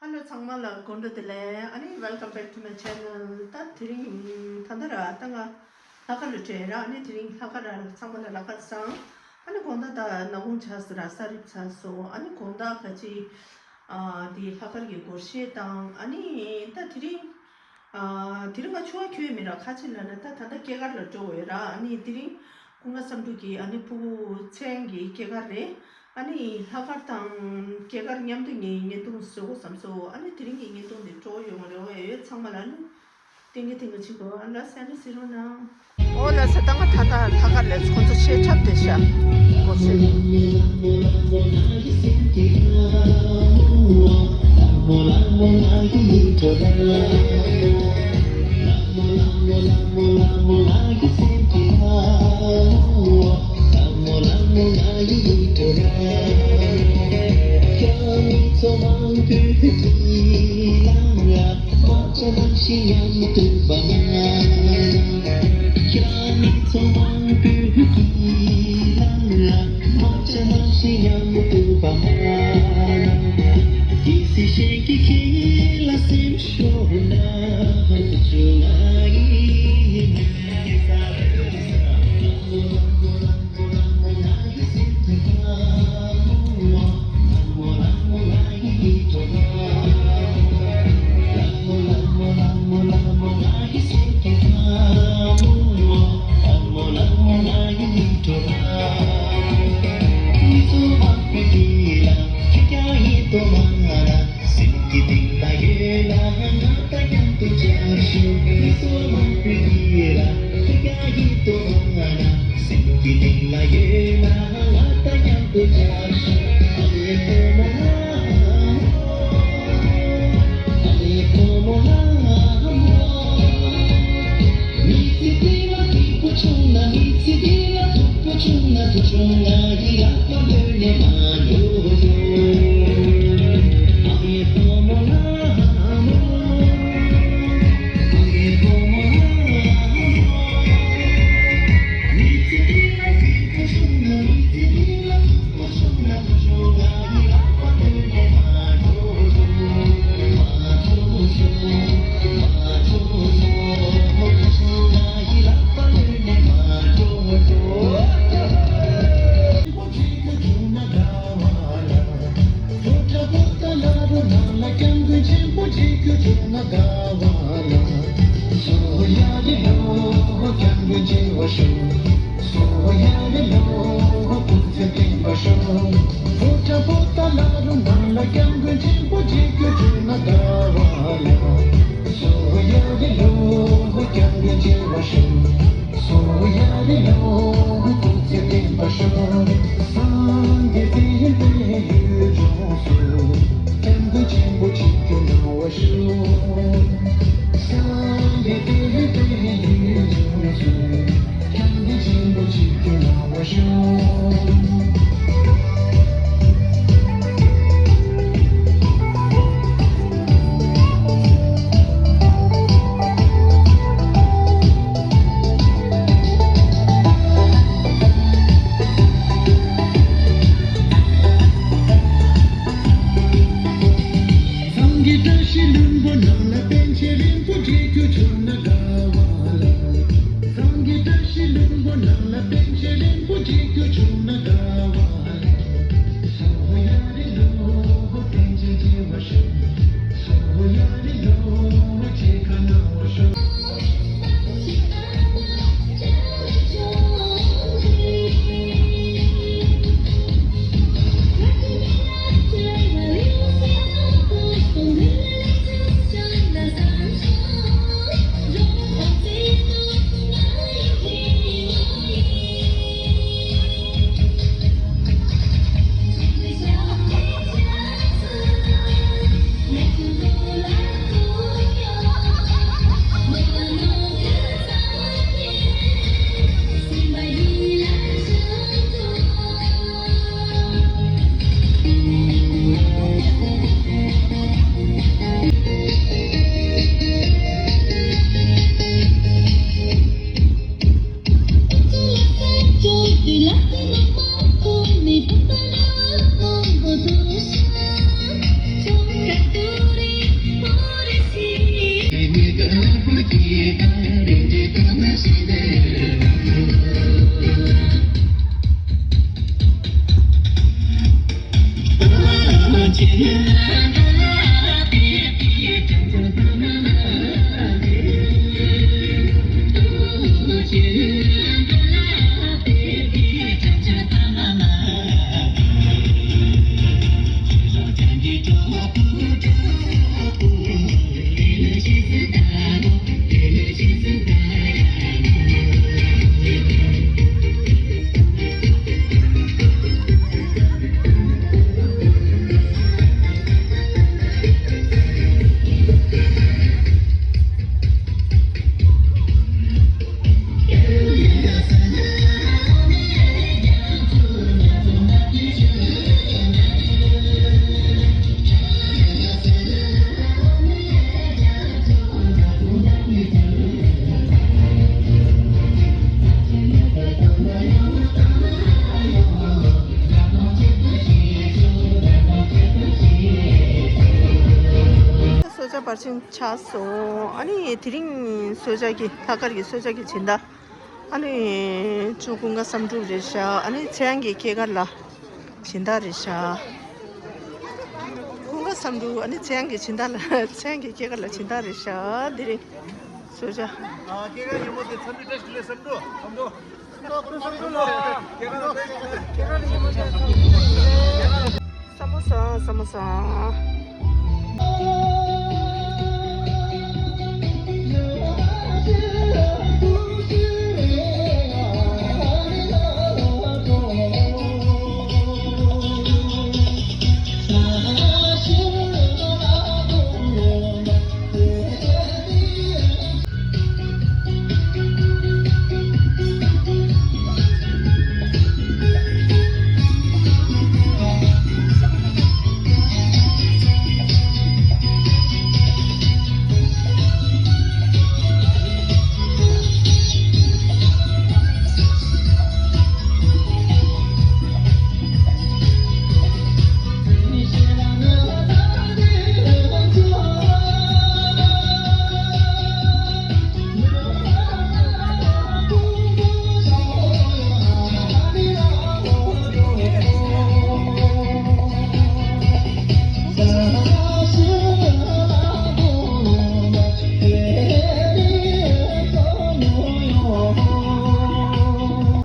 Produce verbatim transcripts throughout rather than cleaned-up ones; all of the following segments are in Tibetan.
Hello ཚང་མ་ལ་དགོང་དྲོ་བདེ་ལེགས། ཨ་ནི་welcome back to my channel. ད་དེ་རིང་ད་ལྟ་ར་ད་ང་ལྷག་དཀར་ལ་བྲོས་ར། ཨ་ནི་དེ་རིང་ལྷག་དཀར་ར་ཚང་མ་ལ་ལྷག་དཀར་བཟང་། ཨ་ནི་དགོང་དག་ད་ནག་ཁུང་ཆགས་སོང་ར། ས་རིབ་ཚར་སོང་། ཨ་ནི་དགོང་དག་ག་ཅི་ཨ་འདི་ལྷག་དཀར་གྱི་སྒོར་གཞས་དང་། ཨ་ནི་ད་དེ་རིང་ཨ་དེ་རིང་ང་ཆུ་བ་ཁྱོད་མི་ར་ཁ་ཆེ་ལ་ན་ད་ད་ལྟ་སྐྱེས་སྐར་ལ་འགྲོ་འོས་ར། ཨ་ནི་དེ་རིང་ཀུན་དགའ་བསམ་འགྲུབ་ཀྱི་ཨ་ནི་ཕྲུ་གུ་མཚན་གྱི་སྐྱེས་སྐར་རེད། ཨ་ནི་ལྷག་དཀར་དང་སྐྱེས་སྐར་མཉམ་དུ་ངས་བརྙན་ཐུང་བཟོ་དགོས་བསམ་སོང་། ཨ་ནི་དེ་རིང་གི་བརྙན་ཐུང་འདི་སྤྲོ་བོ་ཡོང་རེ་བ་ཡོད། ཚང་མ་ལ་ཨ་ནི་ཏིང་གི་ཏིང་གི་ཆིག་གོ་ཨ་ལ་སེ་ནི་སི་རུ་ན། ཨོ་ལ་སེ་ད་ང་ད་ད་ལྷག་དཀར་ལས་ཁོང་ཚོ་ཤེས་ཁྱབ་དེ་ཤ་གོ་སེ། པར་ཆེན་ཆགས་སོང་། ཨ་ནི་དེ་རིང་གསོལ་ཇ་གི་ལྷག་དཀར་གྱི་གསོལ་ཇ་གི་སྦྱིན་བདག་ཨ་ནི་ཅུ་ཀུན་དགའ་བསམ་གྲུབ་རེད་ཤག་ཨ་ནི་ཚེ་དབང་གི་སྐྱེས་སྐར་ལ་སྦྱིན་བདག་རེད་ཤག་ཀུན་དགའ་བསམ་གྲུབ། ཨ་ནི་ཚེ་དབང་གི་སྦྱིན་བདག་ལ། ཚེ་དབང་གི་སྐྱེས་སྐར་ལ་སྦྱིན་བདག་རེད་ཤག་དེ་རིང་གསོལ་ཇ། ཨ། སྐྱེས་སྐར་ཉིན་མོ་དེ་འཚམས་འདྲི་བཀྲ་ཤིས་བདེ་ལེགས་བསམ་གྲུབ། བསམ་གྲུབ། བསམ་བཟང་། བསམ་བཟང་།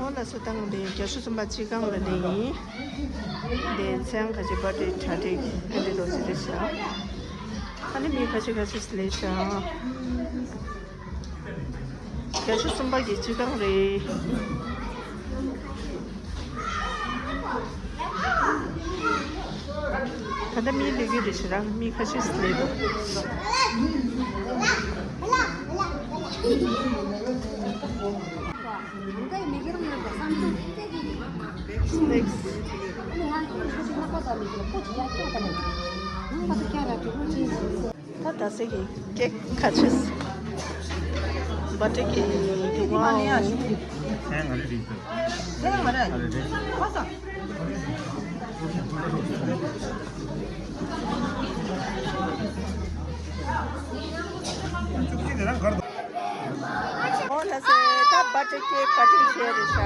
ཨོ་ལགས་སོ། ད་ང་འདི་རྒྱ་ཤོད་གསུམ་པ་སྤྱི་ཁང་ལ་སླེབས་ཡིན། འདི་ཚེ་དབང་ཁ་ཆེ་པར་ཏི་གྲ་སྒྲིག་ཨེ་འདྲ་འདུག་ཟེར་རེད་ཤག་ཨ་ནི་མི་ཁ་ཤས་ཁ་ཤས་སླེབས་ཤག་རྒྱ་ཤོད་གསུམ་པ་གི་སྤྱི་ཁང་རེད། ད་ལྟ་མི་སླེབས་ཀྱི་རེད་ཤག་ར། མི་ཁ་ཤས་སླེབས་འདུག Snacks. ད་ད་ཟེར་གི་ཀེག་ཁ་ཆེས། བ་ཏྲི་གི་ཝའོ། ཨོ་ལགས་སེ། ད་བ་ཏྲི་གི་ཀ་ཊིང་བྱས་རེད་ཤག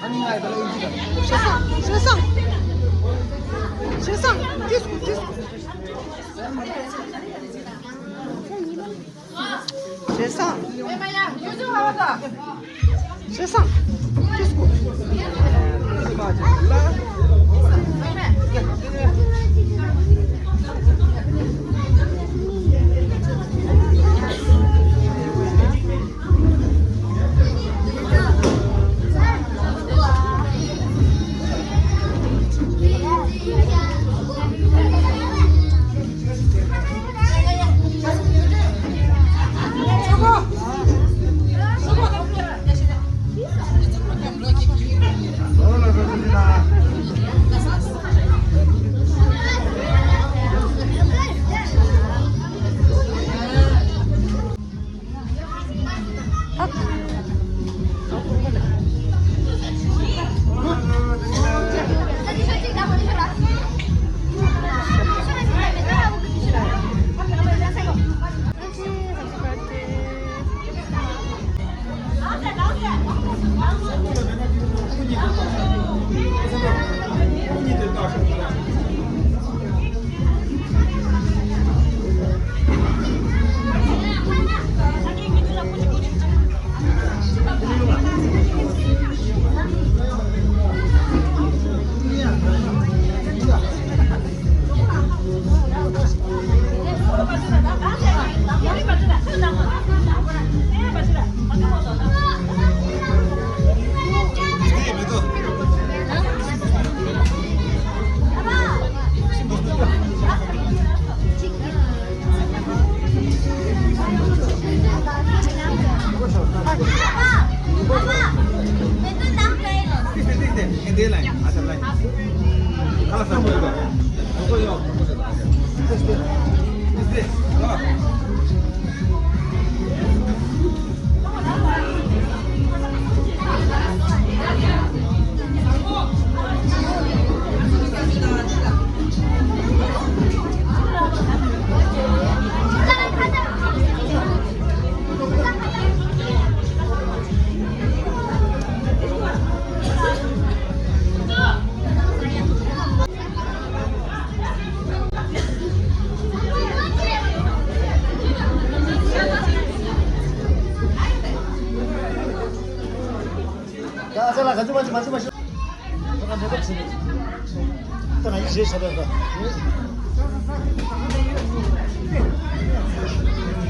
Shesang, shesang, shesang, disco, disco. Shesang, shesang, disco.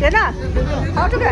དེ་ན། ཨའོ་ཊི་ག་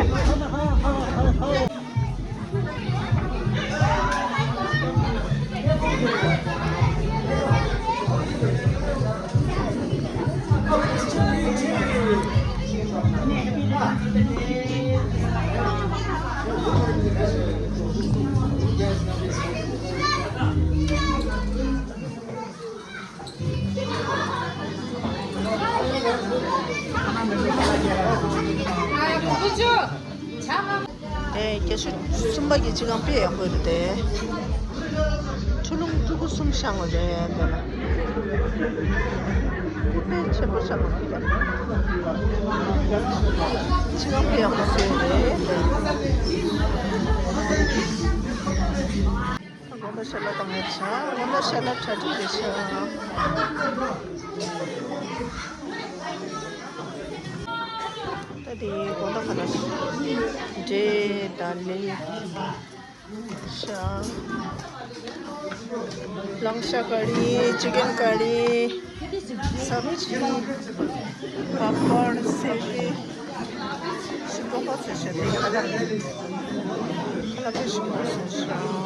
དེ་རྒྱ་ཤོད་གསུམ་པ་གི་སྤྱི་ཁང་དཔེ་ཡག་པོ་རེད་དེ། ཆུ་ཀླུང་ཕྲུ་གུ་གསུམ་ཤང་བ་རེད་དེ་ལ། དཔེ་ཆེན་པོ་ཤང་བ་རེད། སྤྱི་ཁང་དཔེ་ཡག་པོ་བཟོས་རེད་དེ། དགོང་དག་ཞལ་ལག་བཏང་ཡོད་ཤག་དགོང་དག་ཞལ་ལག་གྲ་སྒྲིག་རེད་ཤག་ད་དེ་དགོང་དག་ཁ་ལག་འབྲས་དང་ལེགས་ཤག་ལང་ཤ་ཀ་རི། ཅི་ཀན་ཀ་རི། སབ་ཇི། པ་པར། སེ་རི། ཞིམ་པོ་ཧོ་ཚེ་ཤ་དེ་ཁ་ལག་ཁ་ལག་དཔེ་ཞིམ་པོ་བཟོས་ཤག